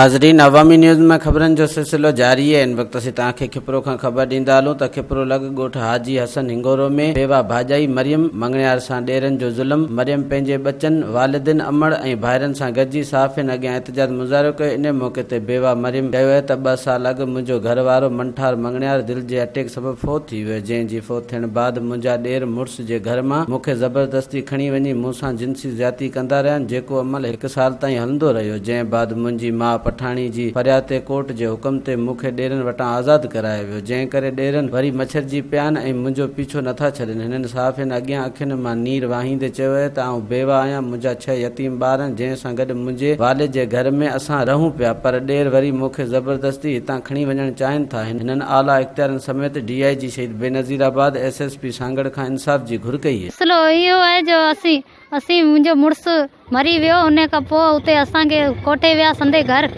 ناظرين عوامي نيوز ۾ خبرن جو سلسلو جاري آهي ان وقت اسين توهان کي کپرو کان خبر ڏيندا هلون ته کپرو لڳ ڳوٺ حاجي حسن هنگورو ۾ بيوه ڀاڄائي مريم مڱڻيار سان ڏيرن جو ظلم مريم پنهنجي ٻچن والدين امڙ ۽ ڀائرن سان گڏجي صحافين اڳيان احتجاج مظاهرو ڪيو ان موقعي تي بيوه مريم چيو ته ٻه سال اڳ منهنجو گهر وارو منٺار مڱڻيار دل جي اٽيڪ سبب فوت ٿي ويو جنهن جي فوت ٿيڻ بعد منهنجا ڏير مڙس جي گهر مان مون کي زبردستي کڻي وڃي مون سان جنسي زيادتي ڪندا رهيا جيڪو عمل هڪ سال تائين هلندو رهيو جنهن بعد منهنجي ماء پٺاڻي جي فرياد تي ڪورٽ جي حڪم تي مون کي ڏيرن وٽان آزاد ڪرايو ويو جنهن ڪري ڏيرن وري مڇرجي پيا آهن ۽ منهنجو پيڇو نٿا ڇڏين هنن صحافين اڳيان اکين مان نير واهيندي چيو اهي ته آئون بيوه آهيان منهنجا ڇهه يتيم ٻار آهن جنهن سان گڏ منهنجي والد جي گهر ۾ اسان رهون پيا پر ڏير وري مون کي زبردستي هتان کڻي وڃڻ چاهين ٿا هنن اعليٰ اختيارين سميت D I G Shaheed Benazirabad, S S P Sanghar کان انصاف جي گهر ڪئي. مسئلو اهو آهي جو اسين اسين منهنجو مڙس مري ويو ان کان پوء اتي اسان کي ڪوٺي ويا سندي گهر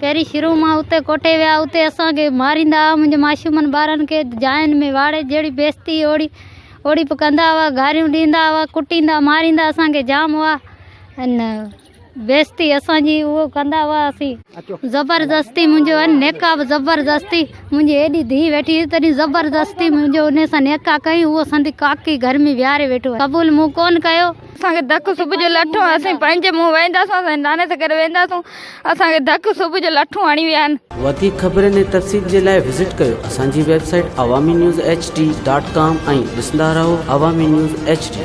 پهرين شروع مان اتي ڪوٺي ويا اتي اسان کي ماريندا هئا منهنجي معصومن ٻارن کي جاين ۾ واڙي جهڙي بيستي اوڙي اوڙي به ڪندا هئا گاريون ڏيندا هئا ڪٽيندا ماريندا اسان کي جام هئا ان بيستي اسان جي اهو ڪندا هئا اسين زبردستي منهنجو آهي نڪاح به زبردستي منهنجي ايڏي ڌيء ويٺي هئي تڏهن زبردستي منهنجو ان سان نڪاح ڪئي اهو سندي ڪاڪي گهر ۾ ويهاري ويٺو آهي قبول مون ڪونه ڪيو. اسان کي ڌڪ صبح جو لٺون اسين پنهنجي منهن وينداسون اسان ناني سان گڏ وينداسون اسان کي ڌڪ صبح جو لٺون هڻي ويا آهن. وڌيڪ خبرن ۽ تفصيل جي لاء وزٽ ڪيو اسان جي website Awami news H D dot com ۽ ڏسندا رهو عوامي نيوز ايڇ ڊي.